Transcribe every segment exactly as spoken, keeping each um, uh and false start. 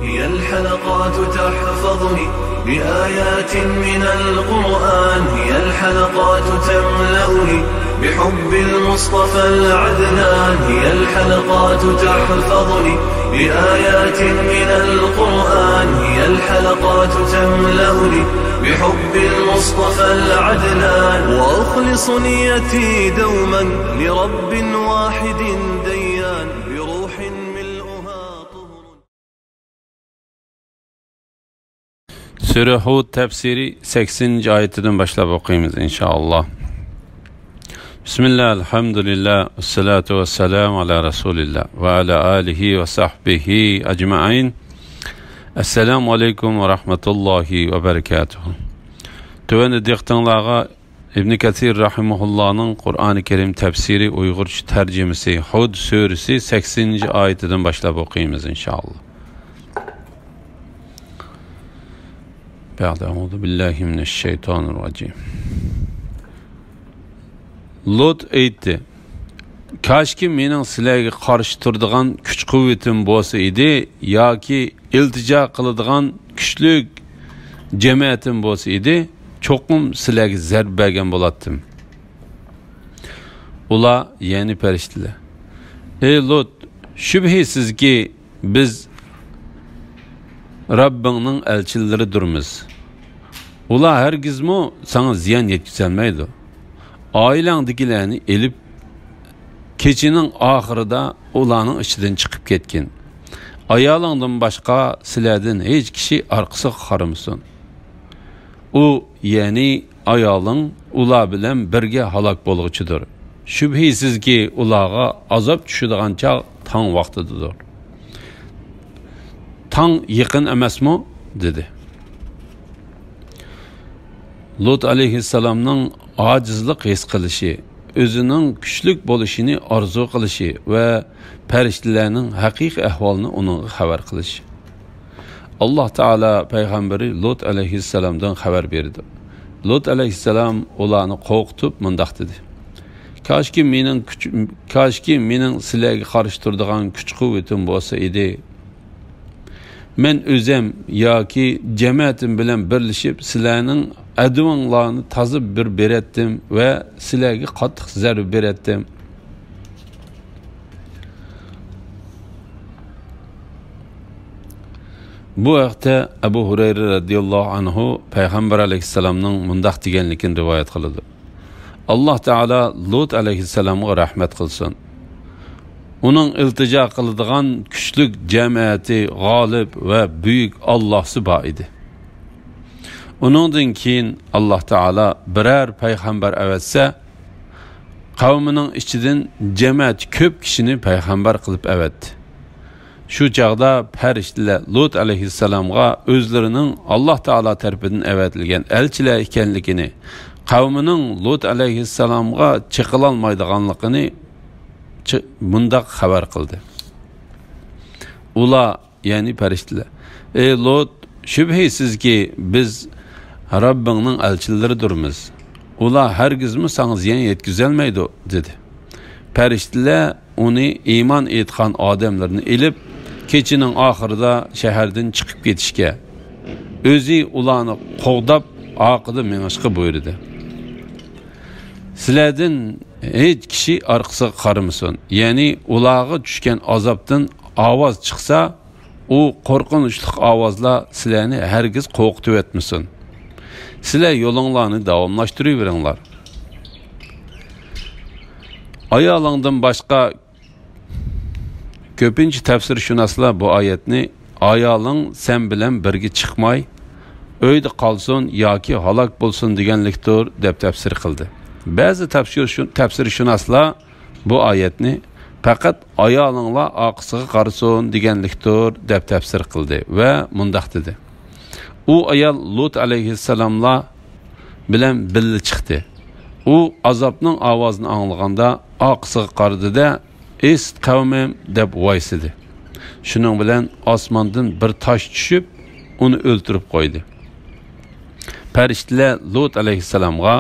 هي الحلقات تحفظني بآيات من القرآن، هي الحلقات تملأني بحب المصطفى العدنان، هي الحلقات تحفظني بآيات من القرآن، هي الحلقات تملأني بحب المصطفى العدنان، وأخلص نيتي دوما لرب واحد ديان، بروح ملؤها طهر. سۈرە ھۇد تەپسىرى سەكسىنىنچى ئايىتىدىن باشلاپ ئوقۇيمىز، ئىنشائاللا. بىسمىللا، ئەلھەمدۇلىللا، ۋەسسالاتۇ ۋەسسالامۇ ئالا رەسۇلىللا ۋە ئالا ئالىھى ۋە سەھبىھى ئەجمەئىن. ئەسسالامۇ ئەلەيكۇم ۋە رەھمەتۇللاھى ۋە بەرەكاتۇھۇ. تۆۋەندە دىققىتىڭلارغا ئىبن كەسىر رەھىمەھۇللانىڭ قۇرئانى كەرىم تەپسىرى ئۇيغۇرچە تەرجىمىسى، ھۇد سۈرىسى سەكسىنىنچى ئايىتىدىن باشلاپ ئوقۇيمىز، ئىنشائاللا. بەئدە، ئەئۇزۇ بىللاھى مىنەششەيتانىررەجىم. لۇت ئېيتتى: كاشكى مېنىڭ سىلەرگە قارشى تۇرىدىغان كۈچ-قۇۋۋىتىم بولسا ئىدى ياكى ئىلتىجا قىلىدىغان كۈچلۈك جەمەتىم بولسا ئىدى، چوقۇم سىلەرگە زەربە بەرگەن بولاتتىم. ئۇلار، يەنى پەرىشتىلەر: ئەي لۇت، شۈبھىسىزكى، بىز رەببىڭنىڭ ئەلچىلىرىدۇرمىز. ئۇلار ھەرگىزمۇ ساڭا زىيان يەتكۈزەلمەيدۇ. ئائىلەڭدىكىلەرنى ئېلىپ، كېچىنىڭ ئاخىرىدا ئۇلارنىڭ ئىچىدىن چىقىپ كەتكىن. ئايالىڭدىن باشقا سىلەردىن ھېچ كىشى ئارقىسىغا قارىمىسۇن. ئۇ، يەنى ئايالىڭ ئۇلار بىلەن بىرگە ھالاك بولغۇچىدۇر. شۈبھىسىزكى، ئۇلارغا ئازاب چۈشىدىغان چاغ تاڭ ۋاقتىدىدۇر. تاڭ يېقىن ئەمەسمۇ؟ دېدى. لۇت ئەلەيھىسسالامنىڭ ئاجىزلىق ھېس قىلىشى، ئۆزىنىڭ كۈچلۈك بولۇشىنى ئارزۇ قىلىشى ۋە پەرىشتىلەرنىڭ ھەقىقىي ئەھۋالىنى ئۇنىڭغا خەۋەر قىلىشى. ئاللاھ تائالا پەيغەمبىرى لۇت ئەلەيھىسسالامدىن خەۋەر بېرىدۇ. لۇت ئەلەيھىسسالام ئۇلارنى قورقۇتۇپ مۇنداق دېدى: كاشكى مېنىڭ كۈچ-، كاشكى مېنىڭ سىلەرگە قارشى تۇرىدىغان كۈچ-قۇۋۋىتىم بولسا ئىدى. مەن ئۆزەم ياكى جەمەتىم بىلەن بىرلىشىپ سىلەرنىڭ ئەدىۋىڭلارنى تازا بىر بېرەتتىم ۋە سىلەرگە قاتتىق زەربە بېرەتتىم. بۇ ھەقتە ئەبۇ ھۇرەيرە رەزىياللاھۇ ئەنھۇ پەيغەمبەر ئەلەيھىسسالامنىڭ مۇنداق دېگەنلىكىنى رىۋايەت قىلىدۇ: ئاللاھ تائالا لۇت ئەلەيھىسسالامغا رەھمەت قىلسۇن. ئۇنىڭ ئىلتىجا قىلىدىغان كۈچلۈك جەمەتى غالىب ۋە بۈيۈك ئاللاھسى بار ئىدى. ئۇنىڭدىن كېيىن ئاللاھ تائالا بىرەر پەيغەمبەر ئەۋەتسە، قەۋمىنىڭ ئىچىدىن جەمەتى كۆپ كىشىنى پەيغەمبەر قىلىپ ئەۋەتتى. شۇ چاغدا پەرىشتىلەر لۇت ئەلەيھىسسالامغا ئۆزلىرىنىڭ ئاللاھ تائالا تەرىپىدىن ئەۋەتىلگەن ئەلچىلەر ئىكەنلىكىنى، قەۋمىنىڭ لۇت ئەلەيھىسسالامغا چېقىلالمايدىغانلىقىنى چى-، مۇنداق خەۋەر قىلدى. ئۇلار، يەنى پەرىشتىلەر: ئەي لۇت، شۈبھىسىزكى، بىز رەببىڭنىڭ ئەلچىلىرىدۇرمىز. ئۇلار ھەرگىزمۇ ساڭا زىيان يەتكۈزەلمەيدۇ، دېدى. پەرىشتىلەر ئۇنى ئىمان ئېيتقان ئادەملىرىنى ئېلىپ، كېچىنىڭ ئاخىرىدا شەھەردىن چىقىپ كېتىشكە، ئۆزى ئۇلارنى قوغداپ، ئارقىدا مېڭىشقا بۇيرۇدى. سىلەردىن ھېچ كىشى ئارقىسىغا قارىمىسۇن، يەنى ئۇلارغا چۈشكەن ئازابتىن ئاۋاز چىقسا، ئۇ قورقۇنچلۇق ئاۋازلار سىلەرنى ھەرگىز قورقۇتۇۋەتمىسۇن. سىلەر يولۇڭلارنى داۋاملاشتۇرۇۋېرىڭلار. ئايالىڭدىن باشقا، كۆپىنچە تەپسىرشۇناسلار بۇ ئايەتنى «ئايالىڭ سەن بىلەن بىرگە چىقماي، ئۆيدە قالسۇن ياكى ھالاك بولسۇن» دېگەنلىكتۇر، دەپ تەپسىر قىلدى. بەزى تەپسىر-، تەپسىرشۇناسلار بۇ ئايەتنى پەقەت «ئايالىڭلار ئارقىسىغا قارىسۇن» دېگەنلىكتۇر، دەپ تەپسىر قىلدى ۋە مۇنداق دېدى: ئۇ ئايال لۇت ئەلەيھىسسالاملار بىلەن بىللە چىقتى. ئۇ ئازابنىڭ ئاۋازىنى ئاڭلىغاندا ئارقىسىغا قارىدى-دە، «ئىست قەۋمىم» دەپ ۋايسىدى. شۇنىڭ بىلەن ئاسماندىن بىر تاش چۈشۈپ، ئۇنى ئۆلتۈرۈپ قويدى. پەرىشتىلەر لۇت ئەلەيھىسسالامغا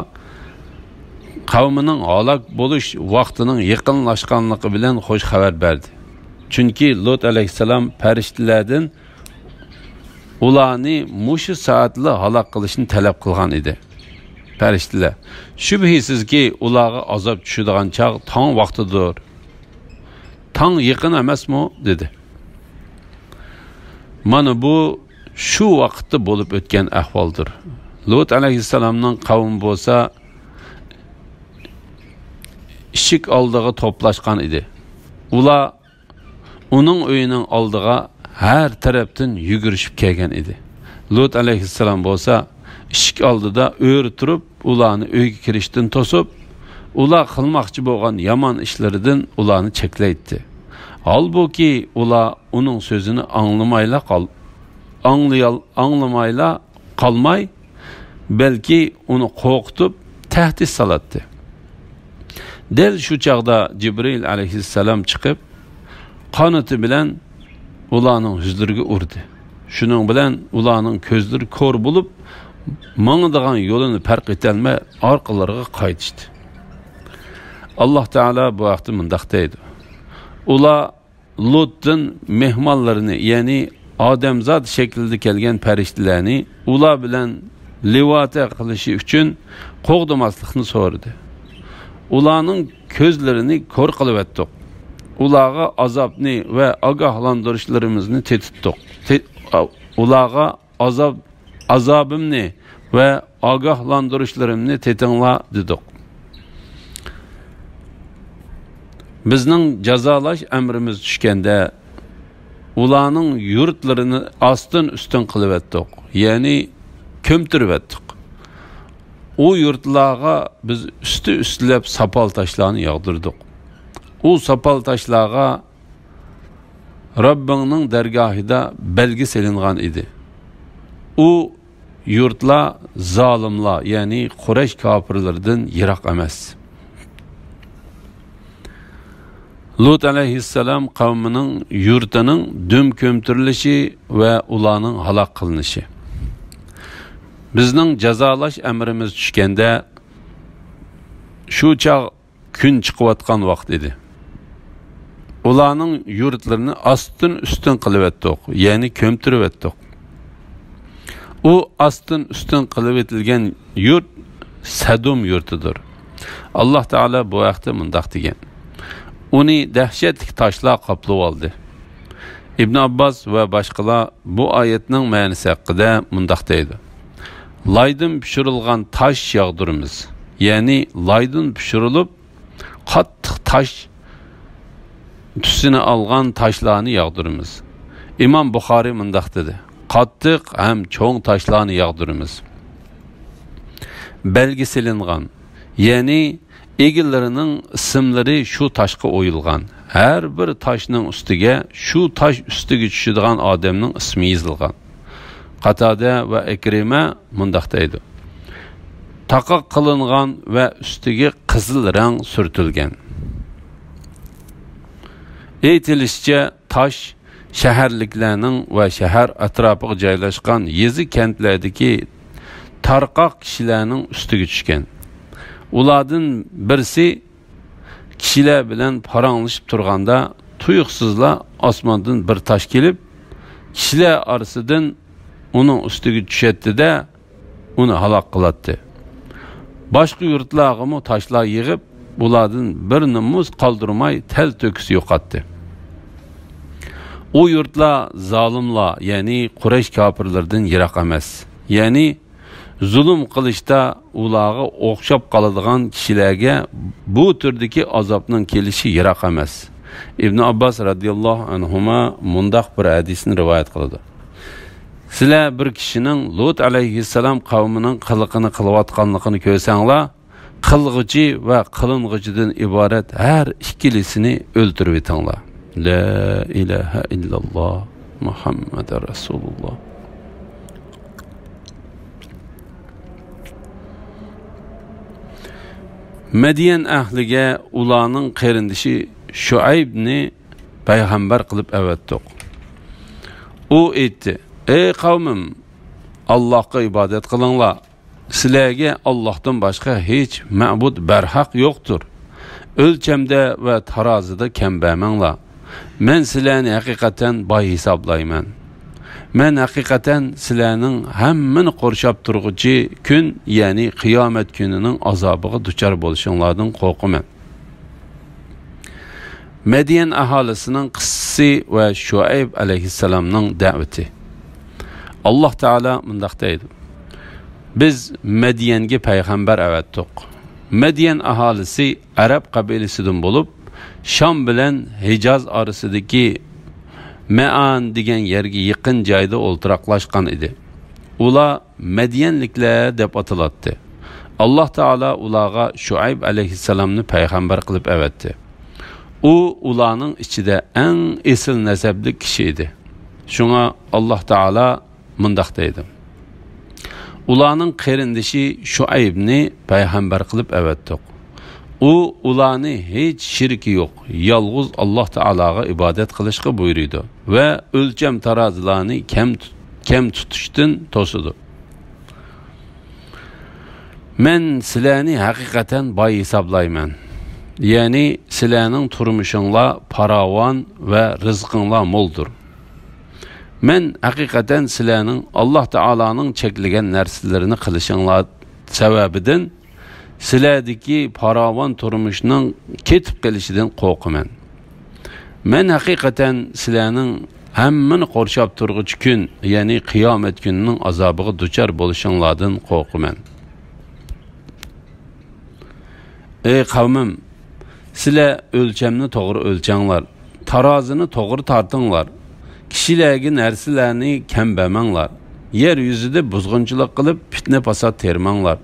قەۋمىنىڭ ھالاك بولۇش ۋاقتىنىڭ يېقىنلاشقانلىقى بىلەن خۇش خەۋەر بەردى. چۈنكى لۇت ئەلەيھىسسالام پەرىشتىلەردىن ئۇلارنى مۇشۇ سائەتلا ھالاك قىلىشنى تەلەپ قىلغان ئىدى. پەرىشتىلەر، شۈبھىسىزكى، ئۇلارغا ئازاب چۈشىدىغان چاغ تاڭ ۋاقتىدۇر. تاڭ يېقىن ئەمەسمۇ؟ دېدى. مانا بۇ شۇ ۋاقىتتا بولۇپ ئۆتكەن ئەھۋالدۇر. لۇت ئەلەيھىسسالامنىڭ قەۋمى بولسا ئىشىك ئالدىغا توپلاشقان ئىدى. ئۇلار ئۇنىڭ ئۆيىنىڭ ئالدىغا ھەر تەرەپتىن يۈگۈرۈشۈپ كەلگەن ئىدى. لۇت ئەلەيھىسسالام بولسا ئىشىك ئالدىدا ئۆرە تۇرۇپ، ئۇلارنى ئۆيگە كىرىشتىن توسۇپ، ئۇلار قىلماقچى بولغان يامان ئىشلىرىدىن ئۇلارنى چەكلەيتتى. ھالبۇكى، ئۇلار ئۇنىڭ سۆزىنى ئاڭلىمايلا قال-، ئاڭلىيال-، ئاڭلىمايلا قالماي، بەلكى ئۇنى قورقۇتۇپ، تەھدىت سالاتتى. دەل شۇ چاغدا جىبرىئىل ئەلەيھىسسالام چىقىپ، قانىتى بىلەن ئۇلارنىڭ يۈزلىرىگە ئۇردى. شۇنىڭ بىلەن ئۇلارنىڭ كۆزلىرى كور بولۇپ، ماڭىدىغان يولىنى پەرق ئېتەلمەي، ئارقىلىرىغا قايتىشتى. ئاللاھ تائالا بۇ ھەقتە مۇنداق دەيدۇ: ئۇلار لۇتتىن مېھمانلىرىنى، يەنى ئادەمزات شەكلىدە كەلگەن پەرىشتىلەرنى ئۇلار بىلەن لىۋاتە قىلىشى ئۈچۈن قوغدىماسلىقنى سورىدى. ئۇلارنىڭ كۆزلىرىنى كور قىلىۋەتتۇق. ئۇلارغا ئازابنى ۋە ئاگاھلاندۇرۇشلىرىمىزنى تېتىتتۇق. تې-، ئۇلارغا ئازاب، ئازابىمنى ۋە ئاگاھلاندۇرۇشلىرىمنى تېتىڭلار، دېدۇق. بىزنىڭ جازالاش ئەمرىمىز چۈشكەندە، ئۇلارنىڭ يۇرتلىرىنى ئاستىن ئۈستۈن قىلىۋەتتۇق، يەنى كۆمتۈرۈۋەتتۇق. ئۇ يۇرتلارغا بىز ئۈستى ئۈستىلەپ ساپال تاشلارنى ياغدۇردۇق. ئۇ ساپال تاشلارغا رەببىڭنىڭ دەرگاھىدا بەلگە سېلىنغان ئىدى. ئۇ يۇرتلار زالىملار، يەنى قۇرەيش كاپىرلىرىدىن يىراق ئەمەس. لۇت ئەلەيھىسسالام قەۋمىنىڭ يۇرتىنىڭ دۈم كۆمتۈرۈلۈشى ۋە ئۇلارنىڭ ھالاك قىلىنىشى. بىزنىڭ جازالاش ئەمرىمىز چۈشكەندە، شۇ چاغ كۈن چىقىۋاتقان ۋاقىت ئىدى. ئۇلارنىڭ يۇرتلىرىنى ئاستىن ئۈستۈن قىلىۋەتتۇق، يەنى كۆمتۈرۈۋەتتۇق. ئۇ ئاستىن ئۈستۈن قىلىۋېتىلگەن يۇرت سەدۇم يۇرتىدۇر. ئاللاھ تائالا بۇ ھەقتە مۇنداق دېگەن: ئۇنى دەھشەتلىك تاشلار قاپلىۋالدى. ئىبن ئابباس ۋە باشقىلار بۇ ئايەتنىڭ مەنىسى ھەققىدە مۇنداق دەيدۇ: لايدىن پىشۇرۇلغان تاش ياغدۇرىمىز. يەنى لايدىن پىشۇرۇلۇپ، قاتتىق تاش تۈسىنى ئالغان تاشلارنى ياغدۇرىمىز. ئىمام بۇخارىي مۇنداق دېدى: قاتتىق ھەم چوڭ تاشلارنى ياغدۇرىمىز. بەلگە سېلىنغان، يەنى ئىگىلىرىنىڭ ئىسىملىرى شۇ تاشقا ئويۇلغان. ھەر بىر تاشنىڭ ئۈستىگە شۇ تاش ئۈستىگە چۈشىدىغان ئادەمنىڭ ئىسمى يېزىلغان. قاتادە ۋە ئىكرىمە مۇنداق دەيدۇ: تاقاق قىلىنغان ۋە ئۈستىگە قىزىل رەڭ سۈرتۈلگەن. ئېيتىلىشىچە، تاش شەھەرلىكلەرنىڭ ۋە شەھەر ئەتراپىغا جايلاشقان يېزا-كەنتلەردىكى تارقاق كىشىلەرنىڭ ئۈستىگە چۈشكەن. ئۇلاردىن بىرسى كىشىلەر بىلەن پاراڭلىشىپ تۇرغاندا، تۇيۇقسىزلا ئاسماندىن بىر تاش كېلىپ، كىشىلەر ئارىسىدىن ئۇنىڭ ئۈستىگە چۈشەتتى-دە، ئۇنى ھالاك قىلاتتى. باشقا يۇرتلارغىمۇ تاشلار يېغىپ، ئۇلاردىن بىرىنىمۇ قالدۇرماي تەلتۆكۈس يوقاتتى. ئۇ يۇرتلار زالىملار، يەنى قۇرەيش كاپىرلىرىدىن يىراق ئەمەس. يەنى زۇلۇم قىلىشتا ئۇلارغا ئوخشاپ قالىدىغان كىشىلەرگە بۇ تۈردىكى ئازابنىڭ كېلىشى يىراق ئەمەس. ئىبن ئابباس رەزىياللاھۇ ئەنھۇما مۇنداق بىر ھەدىسنى رىۋايەت قىلىدۇ: سىلەر بىر كىشىنىڭ لۇت ئەلەيھىسسالام قەۋمىنىڭ قىلىقىنى قىلىۋاتقانلىقىنى كۆرسەڭلار، قىلغۇچى ۋە قىلىنغۇچىدىن ئىبارەت ھەر ئىككىلىسىنى ئۆلتۈرۈۋېتىڭلار. لا ئىلاھە ئىللاللاھ، مۇھەممەدۇر رەسۇلۇللاھ. مەديەن ئەھلىگە ئۇلارنىڭ قېرىندىشى شۇئەيبنى پەيغەمبەر قىلىپ ئەۋەتتۇق. ئۇ ئېيتتى: ئەي قەۋمىم، ئاللاھقا ئىبادەت قىلىڭلار. سىلەرگە ئاللاھتىن باشقا ھېچ مەبۇد بەرھەق يوقتۇر. ئۆلچەمدە ۋە تارازىدا كەم بەرمەڭلار. مەن سىلەرنى ھەقىقەتەن باي ھېسابلايمەن. مەن ھەقىقەتەن سىلەرنىڭ ھەممىنى قورشاپ تۇرغۇچى كۈن، يەنى قىيامەت كۈنىنىڭ ئازابىغا دۇچار بولۇشۇڭلاردىن قورقىمەن. مەديەن ئاھالىسىنىڭ قىسسىسى ۋە شۇئەيب ئەلەيھىسسالامنىڭ دەۋىتى. ئاللاھ تائالا مۇنداق دەيدۇ: بىز مەديەنگە پەيغەمبەر ئەۋەتتۇق. مەديەن ئاھالىسى ئەرەب قەبىلىسىدىن بولۇپ، شام بىلەن ھىجاز ئارىسىدىكى مەئان دېگەن يەرگە يېقىن جايدا ئولتۇراقلاشقان ئىدى. ئۇلار مەديەنلىكلەر دەپ ئاتىلاتتى. ئاللاھ تائالا ئۇلارغا شۇئەيب ئەلەيھىسسالامنى پەيغەمبەر قىلىپ ئەۋەتتى. ئۇ ئۇلارنىڭ ئىچىدە ئەڭ ئېسىل نەسەبلىك كىشى ئىدى. شۇڭا ئاللاھ تائالا مۇنداق دەيدۇ: ئۇلارنىڭ قېرىندىشى شۇئەيبنى پەيغەمبەر قىلىپ ئەۋەتتۇق. ئۇ ئۇلارنى ھېچ شېرىكى يوق، يالغۇز ئاللاھ تائالاغا ئىبادەت قىلىشقا بۇيرۇيدۇ ۋە ئۆلچەم تارازىلارنى كەم تۇت-، كەم تۇتۇشتىن توسىدۇ. مەن سىلەرنى ھەقىقەتەن باي ھېسابلايمەن. يەنى سىلەرنىڭ تۇرمۇشۇڭلار پاراۋان ۋە رىزقىڭلار مولدۇر. مەن ھەقىقەتەن سىلەرنىڭ ئاللاھ تائالانىڭ چەكلىگەن نەرسىلىرىنى قىلىشىڭلار سەۋەبىدىن سىلەردىكى پاراۋان تۇرمۇشنىڭ كېتىپ قېلىشىدىن قورقىمەن. مەن ھەقىقەتەن سىلەرنىڭ ھەممىنى قورشاپ تۇرغۇچى كۈن، يەنى قىيامەت كۈنىنىڭ ئازابىغا دۇچار بولۇشۇڭلاردىن قورقىمەن. ئەي قەۋمىم، سىلەر ئۆلچەمنى توغرا ئۆلچەڭلار، تارازىنى توغرا تارتىڭلار. كىشىلەرگە نەرسىلەرنى كەم بەرمەڭلار. يەر يۈزىدە بۇزغۇنچىلىق قىلىپ، پىتنە-پاسات تېرىماڭلار.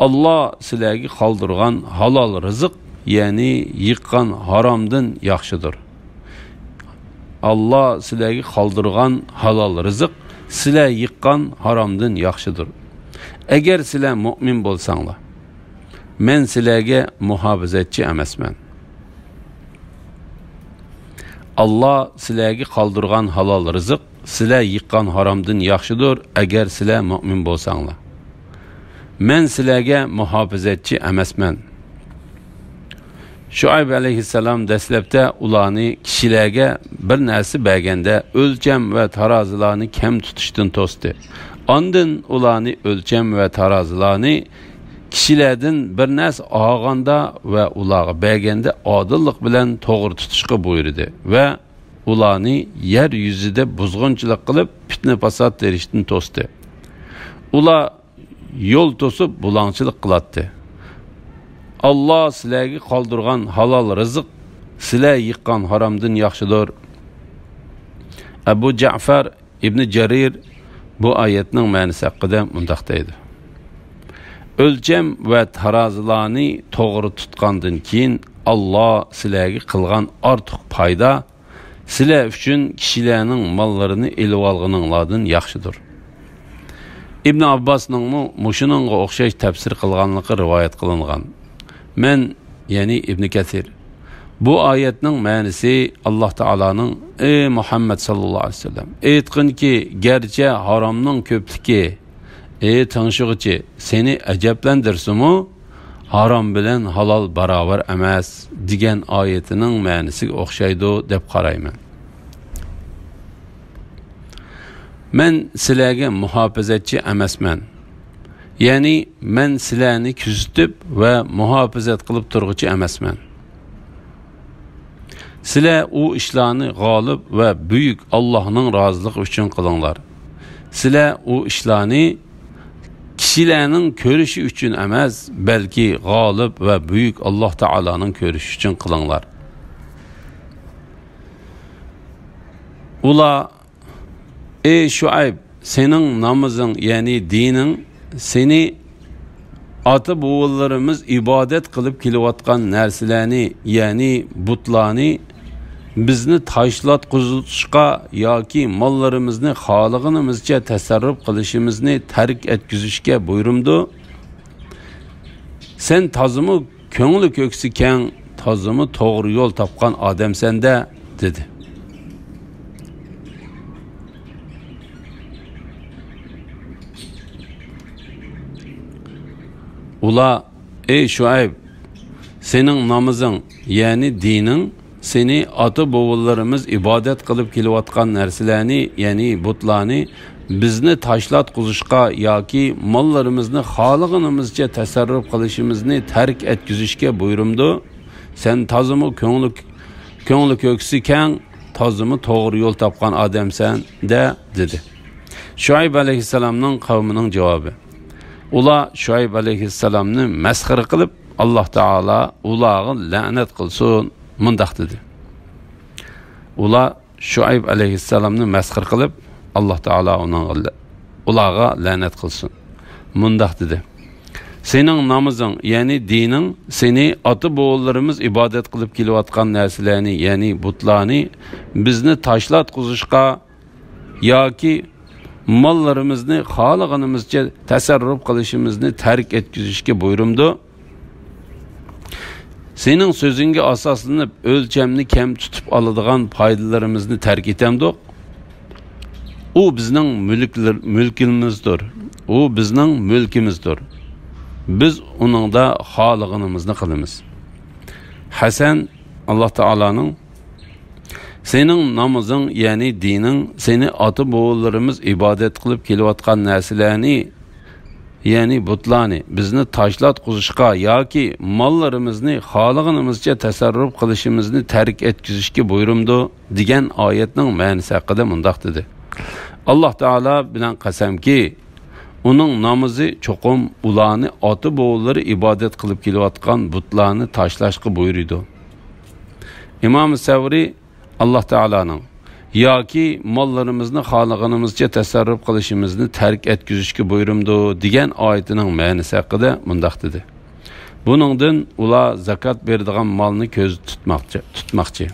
ئاللا سىلەرگە قالدۇرغان ھالال رىزىق، يەنى يىغقان ھارامدىن ياخشىدۇر. ئاللا سىلەرگە قالدۇرغان ھالال رىزىق سىلەر يىغقان ھارامدىن ياخشىدۇر. ئەگەر سىلەر مۆمىن بولساڭلار، مەن سىلەرگە مۇھاپىزەتچى ئەمەسمەن. ئاللا سىلەرگە قالدۇرغان ھالال رىزىق سىلەر يىغقان ھارامدىن ياخشىدۇر، ئەگەر سىلەر مۆمىن بولساڭلار. مەن سىلەرگە مۇھاپىزەتچى ئەمەسمەن. شۇئەيب ئەلەيھىسسالام دەسلەپتە ئۇلارنى كىشىلەرگە بىر نەرسە بەرگەندە ئۆلچەم ۋە تارازىلارنى كەم تۇتۇشتىن توستى. ئاندىن ئۇلارنى ئۆلچەم ۋە تارازىلارنى كىشىلەردىن بىر نەرسە ئالغاندا ۋە ئۇلارغا بەرگەندە ئادىللىق بىلەن توغرا تۇتۇشقا بۇيرۇدى ۋە ئۇلارنى يەر يۈزىدە بۇزغۇنچىلىق قىلىپ، پىتنە-پاسات تېرىشتىن توستى. ئۇلار يول توسۇپ، بۇلاڭچىلىق قىلاتتى. ئاللا سىلەرگە قالدۇرغان ھالال رىزىق سىلەر يىغقان ھارامدىن ياخشىدۇر. ئەبۇ جەئفەر ئىبنى جەرىر بۇ ئايەتنىڭ مەنىسى ھەققىدە مۇنداق دەيدۇ: ئۆلچەم ۋە تارازىلارنى توغرا تۇتقاندىن كېيىن، ئاللا سىلەرگە قىلغان ئارتۇق پايدا سىلەر ئۈچۈن كىشىلەرنىڭ ماللىرىنى ئېلىۋالغىنىڭلاردىن ياخشىدۇر. ئىبن ئابباسنىڭمۇ مۇشۇنىڭغا ئوخشاش تەپسىر قىلغانلىقى رىۋايەت قىلىنغان. مەن، يەنى ئىبن كەسىر، بۇ ئايەتنىڭ مەنىسى، ئاللا تائالانىڭ: ئەي مۇھەممەد ساللاللاھۇ ئەلەيھى ۋەسەللەم، ئېيتقىنكى، گەرچە ھارامنىڭ كۆپلۈكى، ئەي تىڭشىغۇچى، سېنى ئەجەبلەندۈرسىمۇ، ھارام بىلەن ھالال باراۋەر ئەمەس، دېگەن ئايىتىنىڭ مەنىسىگە ئوخشايدۇ دەپ قارايمەن. مەن سىلەرگە مۇھاپىزەتچى ئەمەسمەن. يەنى مەن سىلەرنى كۆزىتىپ ۋە مۇھاپىزەت قىلىپ تۇرغۇچى ئەمەسمەن. سىلەر ئۇ ئىشلارنى غالىب ۋە بۈيۈك ئاللاھنىڭ رازىلىقى ئۈچۈن قىلىڭلار. سىلەر ئۇ ئىشلارنى كىشىلەرنىڭ كۆرۈشى ئۈچۈن ئەمەس، بەلكى غالىب ۋە بۈيۈك ئاللاھ تائالانىڭ كۆرۈشى ئۈچۈن قىلىڭلار. ئۇلار: ئەي شۇئەيب، سېنىڭ نامىزىڭ، يەنى دىنىڭ، سېنى ئاتا-بوۋىلىرىمىز ئىبادەت قىلىپ كېلىۋاتقان نەرسىلەرنى، يەنى بۇتلارنى، بىزنى تاشلاتقۇزۇشقا ياكى ماللىرىمىزنى خالىغىنىمىزچە تەسەررۇپ قىلىشىمىزنى تەرك ئەتكۈزۈشكە بۇيرۇمدۇ؟ سەن تازىمۇ كۆڭلى كۆكسى كەڭ، تازىمۇ توغرا يول تاپقان ئادەمسەن-دە، دېدى. ئۇلار: ئەي شۇئەيب، سېنىڭ نامىزىڭ، يەنى دىنىڭ، سېنى ئاتا-بوۋىلىرىمىز ئىبادەت قىلىپ كېلىۋاتقان نەرسىلەرنى، يەنى بۇتلارنى، بىزنى تاشلاتقۇزۇشقا ياكى ماللىرىمىزنى خالىغىنىمىزچە تەسەررۇپ قىلىشىمىزنى تەرك ئەتكۈزۈشكە بۇيرۇمدۇ؟ سەن تازىمۇ كۆڭلى، كۆڭلى كۆكسى كەڭ، تازىمۇ توغرا يول تاپقان ئادەمسەن-دە، دېدى. شۇئەيب ئەلەيھىسسالامنىڭ قەۋمىنىڭ جاۋابى. ئۇلار شۇئەيب ئەلەيھىسسالامنى مەسخىرە قىلىپ، ئاللاھ تائالا ئۇلارغا لەنەت قىلسۇن، مۇنداق دېدى. ئۇلار شۇئەيب ئەلەيھىسسالامنى مەسخىرە قىلىپ، ئاللاھ تائالا ئۇنىڭغا لە-، ئۇلارغا لەنەت قىلسۇن، مۇنداق دېدى. سېنىڭ نامىزىڭ، يەنى دىنىڭ، سېنى ئاتا-بوۋىلىرىمىز ئىبادەت قىلىپ كېلىۋاتقان نەرسىلەرنى، يەنى بۇتلارنى، بىزنى تاشلاتقۇزۇشقا ياكى ماللىرىمىزنى خالىغىنىمىزچە تەسەررۇپ قىلىشىمىزنى تەرك ئەتكۈزۈشكە بۇيرۇمدۇ؟ سېنىڭ سۆزۈڭگە ئاساسلىنىپ، ئۆلچەمنى كەم تۇتۇپ ئالىدىغان پايدىلىرىمىزنى تەرك ئېتەمدۇق؟ ئۇ بىزنىڭ مۈلۈكلىر-، مۈلكىمىزدۇر. ئۇ بىزنىڭ مۈلكىمىزدۇر. بىز ئۇنىڭدا خالىغىنىمىزنى قىلىمىز. ھەسەن، ئاللاھ تائالانىڭ، سېنىڭ نامىزىڭ، يەنى دىنىڭ، سېنى ئاتا-بوۋىلىرىمىز ئىبادەت قىلىپ كېلىۋاتقان نەرسىلەرنى، يەنى بۇتلارنى، بىزنى تاشلاتقۇزۇشقا ياكى ماللىرىمىزنى خالىغىنىمىزچە تەسەررۇپ قىلىشىمىزنى تەرك ئەتكۈزۈشكە بۇيرۇمدۇ؟ دېگەن ئايەتنىڭ مەنىسى ھەققىدە مۇنداق دېدى. ئاللاھ تائالا بىلەن قەسەمكى، ئۇنىڭ نامىزى چوقۇم ئۇلارنى ئاتا-بوۋىلىرى ئىبادەت قىلىپ كېلىۋاتقان بۇتلارنى تاشلاشقا بۇيرۇيدۇ. ئىمام سەۋرى، ئاللاھ تائالانىڭ، ياكى ماللىرىمىزنى خالىغىنىمىزچە تەسەررۇپ قىلىشىمىزنى تەرك ئەتكۈزۈشكە بۇيرۇمدۇ؟ دېگەن ئايىتىنىڭ مەنىسى ھەققىدە مۇنداق دېدى. بۇنىڭدىن ئۇلار زاكات بېرىدىغان مالنى كۆزدە تۇتماقچى، تۇتماقچى.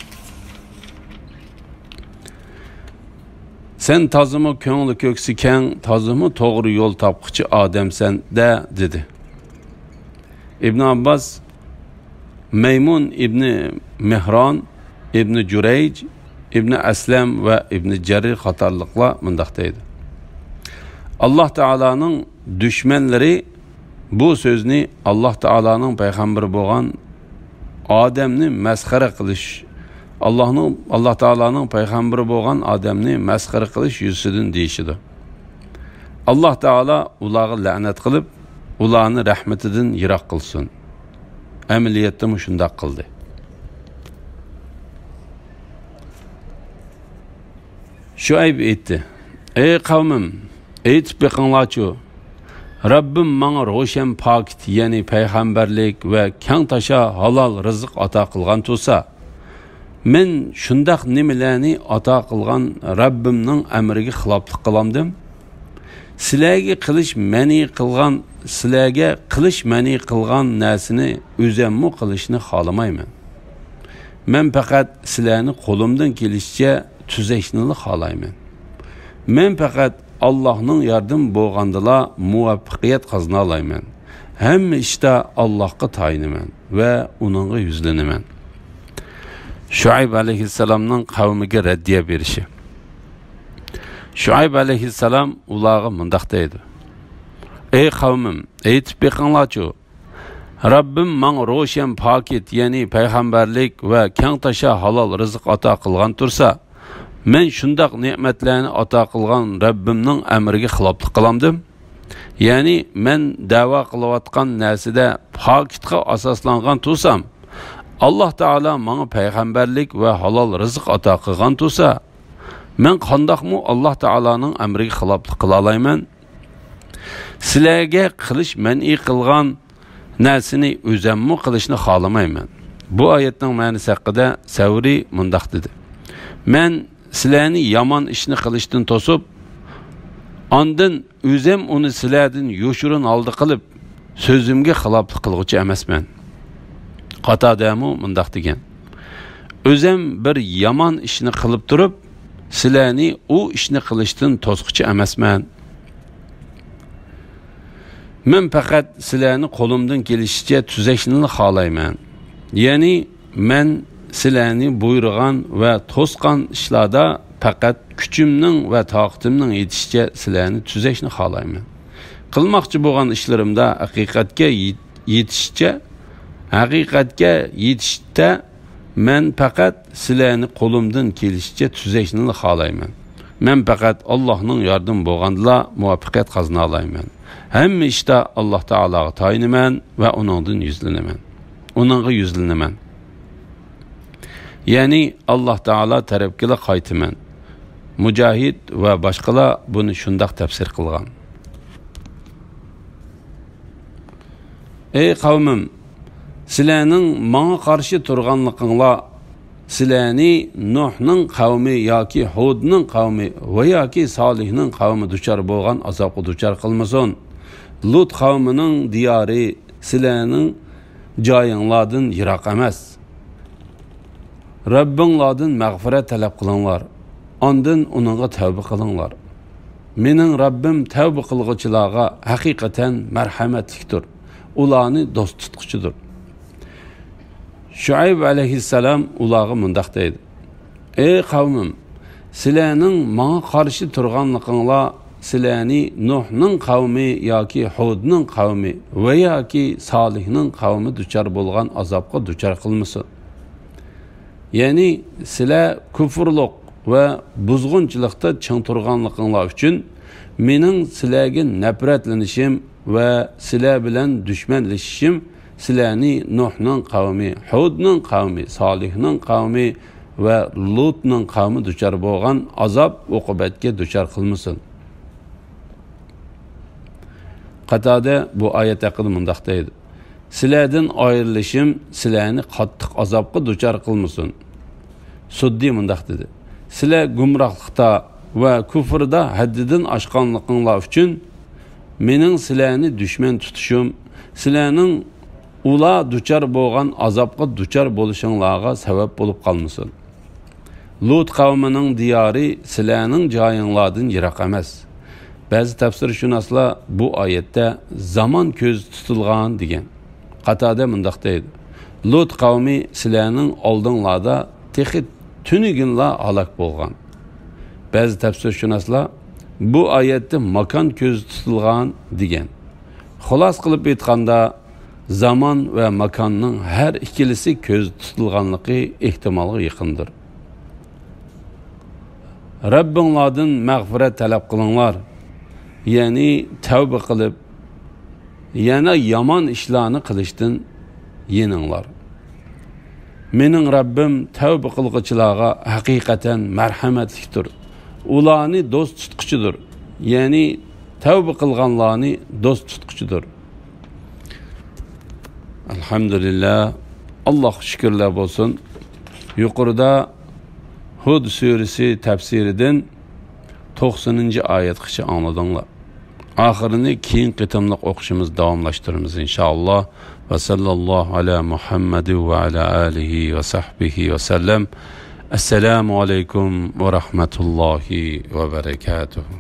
سەن تازىمۇ كۆڭلى كۆكسى كەڭ، تازىمۇ توغرا يول تاپقۇچى ئادەمسەن-دە، دېدى. ئىبن ئابباس، مەيمۇن ئىبنى مېھران، ئىبنى جۇرەيج، ئىبنى ئەسلەم ۋە ئىبنى جەرىر قاتارلىقلار مۇنداق دەيدۇ. ئاللاھ تائالانىڭ دۈشمەنلىرى بۇ سۆزنى ئاللاھ تائالانىڭ پەيغەمبىرى بولغان ئادەمنى مەسخىرە قىلىش، ئاللاھنىڭ، ئاللاھ تائالانىڭ پەيغەمبىرى بولغان ئادەمنى مەسخىرە قىلىش يۈزىسىدىن دېيىشىدۇ. ئاللاھ تائالا ئۇلارغا لەنەت قىلىپ، ئۇلارنى رەھمىتىدىن يىراق قىلسۇن. ئەمەلىيەتتىمۇ شۇنداق قىلدى. شۇئەيب ئېيتتى: ئەي قەۋمىم، ئېيتىپ بېقىڭلارچۇ، رەببىم ماڭا روشەن پاكىت، يەنى پەيغەمبەرلىك ۋە كەڭ تاشا ھالال رىزىق ئاتا قىلغان تۇرسا، مەن شۇنداق نېمىلەرنى ئاتا قىلغان رەببىمنىڭ ئەمرىگە خىلاپلىق قىلامدىم؟ سىلەرگە قىلىش مەنئى قىلغان، سىلەرگە قىلىش مەنئى قىلغان نەرسىنى ئۆزەممۇ قىلىشنى خالىمايمەن. مەن پەقەت سىلەرنى قولۇمدىن كېلىشىچە تۈزەشنىلا خالايمەن. مەن پەقەت ئاللاھنىڭ ياردىمى بولغاندىلا مۇۋەپپەقىيەت قازىنالايمەن. ھەممە ئىشتا ئاللاھقا تايىنىمەن ۋە ئۇنىڭغا يۈزلىنىمەن. شۇئەيب ئەلەيھىسسالامنىڭ قەۋمىگە رەددىيە بېرىشى. شۇئەيب ئەلەيھىسسالام ئۇلارغا مۇنداق دەيدۇ: ئەي قەۋمىم، ئېيتىپ بېقىڭلارچۇ، رەببىم ماڭا روشەن پاكىت، يەنى پەيغەمبەرلىك ۋە كەڭ تاشا ھالال رىزىق ئاتا قىلغان تۇرسا، مەن شۇنداق نېمەتلەرنى ئاتا قىلغان رەببىمنىڭ ئەمرىگە خىلاپلىق قىلامدىم؟ يەنى مەن دەۋا قىلىۋاتقان نەرسىدە پاكىتقا ئاساسلانغان تۇرسام، ئاللاھ تائالا ماڭا پەيغەمبەرلىك ۋە ھالال رىزىق ئاتا قىلغان تۇرسا، مەن قانداقمۇ ئاللاھ تائالانىڭ ئەمرىگە خىلاپلىق قىلالايمەن؟ سىلەرگە قىلىش مەنئى قىلغان نەرسىنى ئۆزەممۇ قىلىشنى خالىمايمەن. بۇ ئايەتنىڭ مەنىسى ھەققىدە سەۋرى مۇنداق دېدى: مەن سىلەرنى يامان ئىشنى قىلىشتىن توسۇپ، ئاندىن ئۆزەم ئۇنى سىلەردىن يوشۇرۇن ھالدا قىلىپ، سۆزۈمگە خىلاپلىق قىلغۇچى ئەمەسمەن. قاتادەمۇ مۇنداق دېگەن: ئۆزەم بىر يامان ئىشنى قىلىپ تۇرۇپ، سىلەرنى ئۇ ئىشنى قىلىشتىن توسقۇچى ئەمەسمەن. مەن پەقەت سىلەرنى قولۇمدىن كېلىشىچە تۈزەشنىلا خالايمەن. يەنى مەن سىلەرنى بۇيرۇغان ۋە توسقان ئىشلاردا پەقەت كۈچۈمنىڭ ۋە تاقىتىمنىڭ يېتىشىچە سىلەرنى تۈزەشنى خالايمەن. قىلماقچى بولغان ئىشلىرىمدا ھەقىقەتكە يېت-، يېتىشىچە، ھەقىقەتكە يېتىشتە مەن پەقەت سىلەرنى قولۇمدىن كېلىشىچە تۈزەشنىلا خالايمەن. مەن پەقەت ئاللاھنىڭ ياردىمى بولغاندىلا مۇۋەپپەقىيەت قازىنالايمەن. ھەممە ئىشتا ئاللاھ تائالاغا تايىنىمەن ۋە ئۇنىڭدىن يۈزلىنىمەن. ئۇنىڭغا يۈزلىنىمەن. يەنى ئاللاھ تائالا تەرەپكىلا قايتىمەن. مۇجاھىد ۋە باشقىلار بۇنى شۇنداق تەپسىر قىلغان. ئەي قەۋمىم، سىلەرنىڭ ماڭا قارشى تۇرغانلىقىڭلار سىلەرنى نۇھنىڭ قەۋمى ياكى ھۇدنىڭ قەۋمى ۋە ياكى سالىھنىڭ قەۋمى دۇچار بولغان ئازابقا دۇچار قىلمىسۇن. لۇت قەۋمىنىڭ دىيارى سىلەرنىڭ جايىڭلاردىن يىراق ئەمەس. رەببىڭلاردىن مەغپىرەت تەلەپ قىلىڭلار، ئاندىن ئۇنىڭغا تەۋبە قىلىڭلار. مېنىڭ رەببىم تەۋبە قىلغۇچىلارغا ھەقىقەتەن مەرھەمەتلىكتۇر، ئۇلارنى دوست تۇتقۇچىدۇر. شۇئەيب ئەلەيھىسسالام ئۇلارغا مۇنداق دەيدۇ: ئەي قەۋمىم، سىلەرنىڭ ماڭا قارشى تۇرغانلىقىڭلار سىلەرنى نۇھنىڭ قەۋمى ياكى ھۇدنىڭ قەۋمى ۋە ياكى سالىھنىڭ قەۋمى دۇچار بولغان ئازابقا دۇچار قىلمىسۇن. يەنى سىلەر كۇفۇرلۇق ۋە بۇزغۇنچىلىقتا چىڭ تۇرغانلىقىڭلار ئۈچۈن مېنىڭ سىلەرگە نەپرەتلىنىشىم ۋە سىلەر بىلەن دۈشمەنلىشىشىم سىلەرنى نۇھنىڭ قەۋمى، ھۇدنىڭ قەۋمى، سالىھنىڭ قەۋمى ۋە لۇتنىڭ قەۋمى دۇچار بولغان ئازاب ئوقۇبەتكە دۇچار قىلمىسۇن. قاتادە بۇ ئايەت ھەققىدە مۇنداق دەيدۇ: سىلەردىن ئايرىلىشىم سىلەرنى قاتتىق ئازابقا دۇچار قىلمىسۇن. سۇددى مۇنداق دېدى: سىلەر گۇمراھلىقتا ۋە كۇفردا ھەددىدىن ئاشقانلىقىڭلار ئۈچۈن مېنىڭ سىلەرنى دۈشمەن تۇتۇشۇم سىلەرنىڭ ئۇلار دۇچار بولغان ئازابقا دۇچار بولۇشۇڭلارغا سەۋەب بولۇپ قالمىسۇن. لۇت قەۋمىنىڭ دىيارى سىلەرنىڭ جايىڭلاردىن يىراق ئەمەس. بەزى تەپسىرشۇناسلار بۇ ئايەتتە زامان كۆزدە تۇتۇلغان دېگەن. قاتادە مۇنداق دەيدۇ: لۇت قەۋمى سىلەرنىڭ ئالدىڭلاردا تېخى تۈنۈگۈنلا ھالاك بولغان. بەزى تەپسىرشۇناسلار بۇ ئايەتتە ماكان كۆزدە تۇتۇلغان دېگەن. خۇلاسە قىلىپ ئېيتقاندا، زامان ۋە ماكاننىڭ ھەر ئىككىلىسى كۆزدە تۇتۇلغانلىقى ئېھتىمالغا يېقىندۇر. رەببىڭلاردىن مەغپىرەت تەلەپ قىلىڭلار، يەنى تەۋبە قىلىپ، يەنە يامان ئىشلارنى قىلىشتىن يېنىڭلار. مېنىڭ رەببىم تەۋبە قىلغۇچىلارغا ھەقىقەتەن مەرھەمەتلىكتۇر، ئۇلارنى دوست تۇتقۇچىدۇر، يەنى تەۋبە قىلغانلارنى دوست تۇتقۇچىدۇر. ئەلھەمدۇلىللا، ئاللاھقا شۈكۈرلەر بولسۇن. يۇقىرىدا ھۇد سۈرىسى تەپسىرىدىن توقسىنىنچى ئايەتقىچە ئاڭلىدىڭلار. ئاخىرىنى كېيىنكى قېتىملىق ئوقۇشىمىز داۋاملاشتۇرىمىز، ئىنشائاللا. ۋە سەللەللاھۇ ئەلا مۇھەممەد ۋە ئەلا ئالىھى ۋە سەھبىھى ۋە سەللەم. ئەسسالامۇ ئەلەيكۇم ۋە رەھمەتۇللاھى ۋە بەرەكاتۇھۇ.